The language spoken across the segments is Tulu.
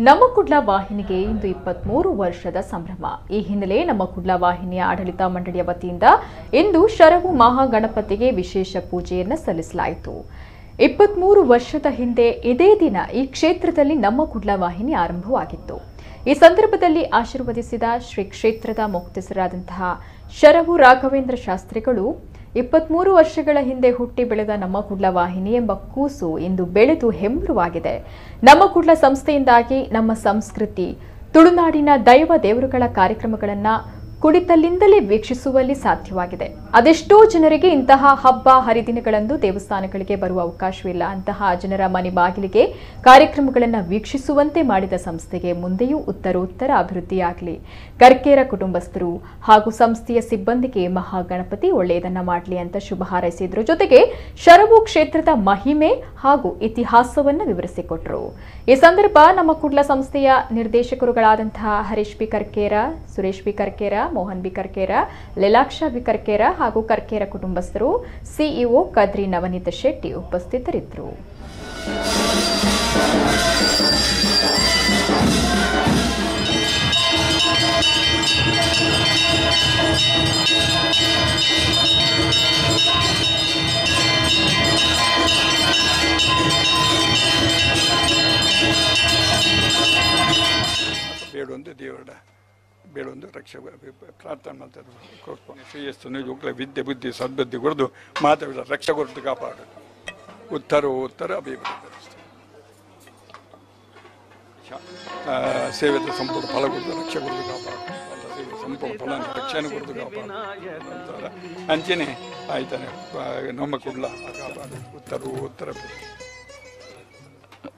ನಮ್ಮ ಕುಡ್ಲ ವಾಹಿನಿಗೆ ಇಂದು 23 ವರ್ಷದ ಸಂಭ್ರಮ. ಈ ಹಿನ್ನೆಲೆ ನಮ್ಮ ಕುಡ್ಲ ವಾಹಿನಿಯ ಆಡಳಿತ ಮಂಡಳಿಯ ವತಿಯಿಂದ ಇಂದು ಶರವು ಮಹಾಗಣಪತಿಗೆ ವಿಶೇಷ ಪೂಜೆಯನ್ನು ಸಲ್ಲಿಸಲಾಯಿತು. 23 ವರ್ಷದ ಹಿಂದೆ ಇದೇ ದಿನ ಈ ಕ್ಷೇತ್ರದಲ್ಲಿ ನಮ್ಮ ಕುಡ್ಲ ವಾಹಿನಿ ಆರಂಭವಾಗಿತ್ತು. ಈ ಸಂದರ್ಭದಲ್ಲಿ ಆಶೀರ್ವದಿಸಿದ ಶ್ರೀ ಕ್ಷೇತ್ರದ ಮುಕ್ತೇಸರಾದಂತಹ ಶರವು ರಾಘವೇಂದ್ರ ಶಾಸ್ತ್ರಿಗಳು 23 ವರ್ಷಗಳ ಹಿಂದೆ ಹುಟ್ಟಿ ಬೆಳೆದ ನಮ್ಮ ಕುಡ್ಲ ವಾಹಿನಿ ಎಂಬ ಕೂಸು ಇಂದು ಬೆಳೆದು ಹೆಮ್ಮರವಾಗಿದೆ. ನಮ್ಮ ಕುಡ್ಲ ಸಂಸ್ಥೆಯಿಂದಾಗಿ ನಮ್ಮ ಸಂಸ್ಕೃತಿ, ತುಳುನಾಡಿನ ದೈವ ದೇವರುಗಳ ಕಾರ್ಯಕ್ರಮಗಳನ್ನು ಕುಡಿತಲ್ಲಿಂದಲೇ ವೀಕ್ಷಿಸುವಲ್ಲಿ ಸಾಧ್ಯವಾಗಿದೆ. ಅದೆಷ್ಟೋ ಜನರಿಗೆ ಇಂತಹ ಹಬ್ಬ ಹರಿದಿನಗಳಂದು ದೇವಸ್ಥಾನಗಳಿಗೆ ಬರುವ ಅವಕಾಶವಿಲ್ಲ. ಅಂತಹ ಜನರ ಮನೆ ಬಾಗಿಲಿಗೆ ಕಾರ್ಯಕ್ರಮಗಳನ್ನು ವೀಕ್ಷಿಸುವಂತೆ ಮಾಡಿದ ಸಂಸ್ಥೆಗೆ ಮುಂದೆಯೂ ಉತ್ತರೋತ್ತರ ಅಭಿವೃದ್ಧಿಯಾಗಲಿ. ಕರ್ಕೇರ ಕುಟುಂಬಸ್ಥರು ಹಾಗೂ ಸಂಸ್ಥೆಯ ಸಿಬ್ಬಂದಿಗೆ ಮಹಾಗಣಪತಿ ಒಳ್ಳೆಯದನ್ನ ಮಾಡಲಿ ಅಂತ ಶುಭ ಹಾರೈಸಿದ್ರು. ಜೊತೆಗೆ ಶರವು ಕ್ಷೇತ್ರದ ಮಹಿಮೆ ಹಾಗೂ ಇತಿಹಾಸವನ್ನು ವಿವರಿಸಿಕೊಟ್ರು. ಈ ಸಂದರ್ಭ ನಮ್ಮ ಕುಡ್ಲ ಸಂಸ್ಥೆಯ ನಿರ್ದೇಶಕರುಗಳಾದಂತಹ Harish B Karkera, Suresh B Karkera, Mohan B Karkera, Leelaksha B Karkera ಹಾಗೂ ಕರ್ಕೇರ ಕುಟುಂಬಸ್ಥರು, ಸಿಇಒ ಕದ್ರಿ ನವನೀತ ಶೆಟ್ಟಿ ಉಪಸ್ಥಿತರಿದ್ದರು. ಬೇಡುವಂತೆ ದೇವರ ಬೇಡೊಂದು ರಕ್ಷೆ ಪ್ರಾರ್ಥನೆ ಮಾಡ್ತಾರೆ. ಶ್ರೇಯಸ್ಸು ಜೋಕ್ಲ ವಿದ್ಯೆ ಬುದ್ಧಿ ಸದ್ಬುದ್ಧಿ ಕೊಡದು ಮಾತಾಡ ರಕ್ಷೆ ಕೊರತು ಕಾಪಾಡು ಉತ್ತರ ಉತ್ತರ ಅಭಿವೃದ್ಧಿ ಸೇವೆದ ಸಂಪೂರ್ಣ ಫಲ ಕೊಡದು ರಕ್ಷೆ ಕೊರತು ಕಾಪಾಡು ಸೇವೆ ಸಂಪೂರ್ಣ ಫಲ ರಕ್ಷಣೆ ಕೊರತು ಕಾಪಾಡು ಅಂತಾರೆ. ಅಂಚೆನೆ ಆಯ್ತಾನೆ ನಮ್ಮ ಕುಡ್ಲ ಕಾಪಾಡು ಉತ್ತರ ಉತ್ತರ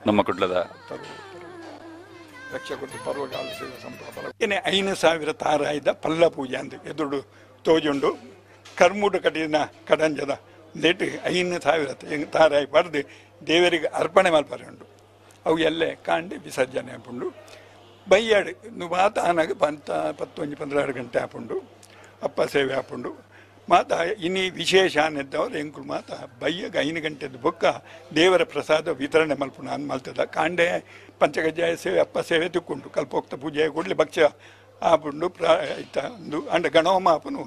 ನಮ್ಮ ಕುಡ್ಲದ ರಕ್ಷೆ ಕೊಟ್ಟು ಪರ್ವಕಾಲ ಸೇವೆ ಸಂಪೂರ್ಣ ಫಲ. 5,000 ತಾರಾಯ್ದ ಪಲ್ಲ ಪೂಜೆ ಅಂತ ಎದುರು ತೋಜುಂಡು ಕರ್ಮೂಡು ಕಟ್ಟಿನ ಕಡಂಜದ ಲೇಟ್ 5,000 ತಾರಾಯಿ ಬರೆದು ದೇವರಿಗೆ ಅರ್ಪಣೆ ಮಲ್ಪರೆ ಉಂಡು. ಅವು ಎಲ್ಲೇ ಕಾಂಡಿ ವಿಸರ್ಜನೆ ಆಪುಂಡು. ಬೈಯಾಡು ಮಾತ ಆನಾಗ 10, 11 ಗಂಟೆ ಆಪುಂಡು. ಅಪ್ಪ ಸೇವೆ ಆಪುಂಡು. ಮಾತ ಇನಿ ವಿಶೇಷ ಅನ್ನಿದ್ದವರು ಎಂಕುಲು ಮಾತ ಬಯ್ಯಗ 5 ಗಂಟೆದ್ದು ಬೊಕ್ಕ ದೇವರ ಪ್ರಸಾದ ವಿತರಣೆ ಮಲ್ಪುಣ ಅನ್ ಮಲ್ತದ. ಕಾಂಡೆ ಪಂಚಕಜ್ಜಾಯ ಸೇವೆ ಅಪ್ಪ ಸೇವೆ ತಿಕ್ಕೊಂಡು ಕಲ್ಪೋಕ್ತ ಪೂಜೆ ಕೂಡಲೇ ಭಕ್ಷ್ಯ ಆಪುಂಡು. ಆಯ್ತ ಒಂದು ಅಂಡ ಗಣೋಮ ಆಪನು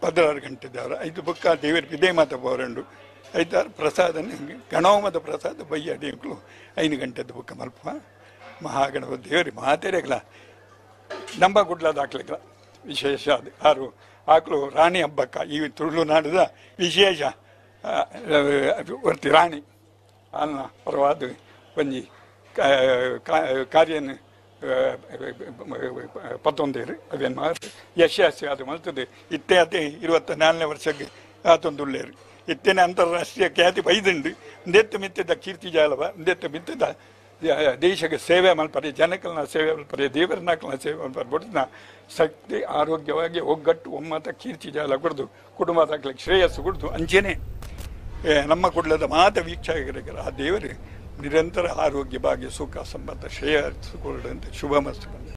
16 ಗಂಟೆದವರು ಐದು ಬೊಕ್ಕ ದೇವರ ಇದೇ ಮಾತ ಪೋರಂಡು ಐತಾರು ಪ್ರಸಾದ ಗಣೋಮದ ಪ್ರಸಾದ ಬಯ್ಯಾಡಿ ಎಂಕುಲು 5 ಗಂಟೆದ್ದು ಬೊಕ್ಕ ಮಲ್ಪ ಮಹಾಗಣಪತಿ ದೇವರಿ ಮಾತೇರೆಗ್ಲ ನಮ್ಮ ಗುಡ್ಲದ ಹಾಕ್ಲಿಕ್ಲ ವಿಶೇಷ ಅದು ಆರು ಆಕಳು ರಾಣಿ ಹಬ್ಬಕ್ಕ ಈ ತುಳುನಾಡದ ವಿಶೇಷ ವರ್ತಿ ರಾಣಿ ಅನ್ನ ಪರವಾದ ಒಂಜಿ ಕಾರ್ಯನ ಪತ್ತೊಂದೇರು ಅವೇನು ಮಾಡಿ ಯಶಸ್ವಿ ಅದು ಮಲ್ತದೆ. ಇತ್ತೇ ಅದೇ 24ನೇ ವರ್ಷಕ್ಕೆ ಆತೊಂದುಳ್ಳೇರು ಇತ್ತೇನೆ ಅಂತಾರಾಷ್ಟ್ರೀಯ ಖ್ಯಾತಿ ಬೈದುಂಡು. ಒಂದೆತ್ತು ಮಿತ್ತಿದ ಕೀರ್ತಿ ಜಾಲವ ಒಂದೆತ್ತು ಮಿತ್ತಿದ ದೇಶಕ್ಕೆ ಸೇವೆ ಮಲ್ಪರೆ ಜನಕಲ್ನ ಸೇವೆ ಮಲ್ಪರೆ ದೇವರನಾಕಲ್ನ ಸೇವೆ ಮಲ್ಪರೆ ಬೊಟ್ಟಿನ ಶಕ್ತಿ ಆರೋಗ್ಯವಾಗಿ ಒಗ್ಗಟ್ಟು ಒಮ್ಮತ ಕೀರ್ತಿ ಜಾಲ ಕೊಡ್ದು ಕುಟುಂಬದ ಶ್ರೇಯಸ್ಸು ಕೊಡ್ದು. ಅಂಚೆನೆ ನಮ್ಮ ಕುಡ್ಲದ ಮಾತ ವೀಕ್ಷಕರಿಗೆ ಆ ದೇವರು ನಿರಂತರ ಆರೋಗ್ಯ ಭಾಗ್ಯ ಸುಖ ಸಂಪತ್ತ ಶ್ರೇಯಸ್ಸು ಕೊಡಂತೆ ಶುಭ ಮಸ್ತು.